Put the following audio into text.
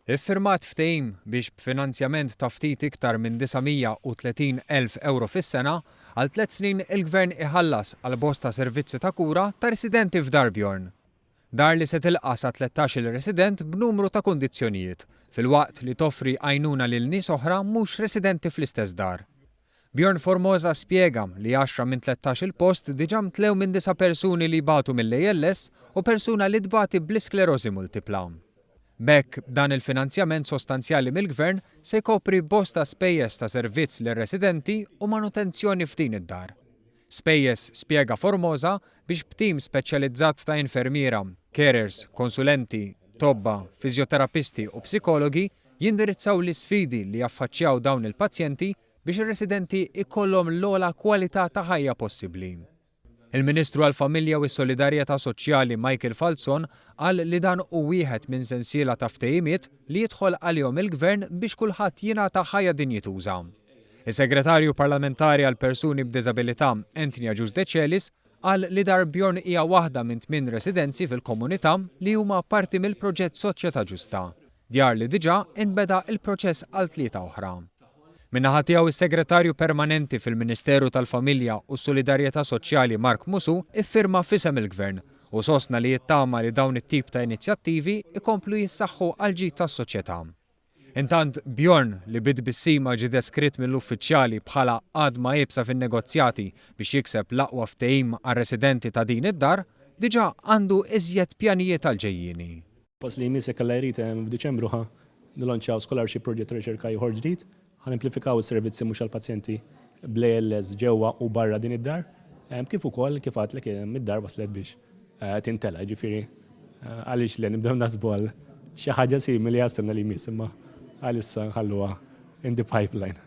Iffirmat ftehim biex b'finanzjament ta' ftit iktar minn 930,000 ewro fis-sena, għal tlett snin il-Gvern iħallas għal bosta servizzi ta' kura ta' residenti f'Dar Bjorn. Dar li se tilqa' sa 13-il resident b'numru ta' kundizzjonijiet, filwaqt li toffri għajnuna lil nies oħra mhux residenti fl-istess dar. Bjorn Formosa spjega li għaxra minn 13-il post diġà mtlew minn disa' persuni li jbatu mill-ALS u persuna li tbati bl-isklerożi multipla. B'hekk, dan il-finanzjament sostanzjali mill-Gvern se jkopri bosta spejjeż ta' servizz lir-residenti u manutenzjoni f'din id-dar. Spejjeż, spjega Formosa, biex b'tim speċjalizzat ta' infermiera, carers, konsulenti, tobba, fiżjoterapisti u psikologi jindirizzaw l-isfidi li jaffaċċjaw dawn il-pazjenti biex ir-residenti jkollhom l-ogħla kwalità ta' ħajja possibbli. Il-Ministru għall-Familja u s-Solidarjetà Soċjali Michael Falzon qal li dan hu wieħed minn sensiela ta' ftehimiet li jidħol għalihom il-Gvern biex kulħadd jingħata ħajja dinjituża. Is-Segretarju Parlamentari għall-Persuni b'Diżabilità Anthony Agius Decelis qal li Dar Bjorn hija waħda minn tmien residenzi fil-komunità li huma parti mill-proġett Soċjetà Ġusta. Djar li diġà inbeda l-proċess għal tlieta oħra. Min-naħa tiegħu is-Segretarju Permanenti fil-Ministeru tal-Familja u s-Solidarjetà Soċjali Mark Musù iffirma f'isem il-Gvern u sostna li jittama li dawn it-tip ta' inizjattivi jkomplu jissaħħu għall-ġid tas-soċjetà. Intant, Bjorn, li bi tbissima ġie deskritt mill-uffiċjali bħala għadma iebsa fin-negozjati biex jikseb l-aqwa ftehim għar-residenti ta' din id-dar, diġà għandu iżjed pjanijiet għall-ġejjieni. Pass li jmiss jekk Alla jrid f'Diċembru ħa nilonċjaw scholarship proġett ta' riċerka ieħor ġdid. Ħa nimplifikaw is-servizzi mhux għall-pazjenti bl-ALS ġewwa u barra din id-dar, kif ukoll kif għadtlek id-dar waslet biex timtela, jiġifieri għaliex le nibdew naħsbu għal xi ħaġa simili għas-sena li jmiss imma għalissa nħalluha in the pipeline.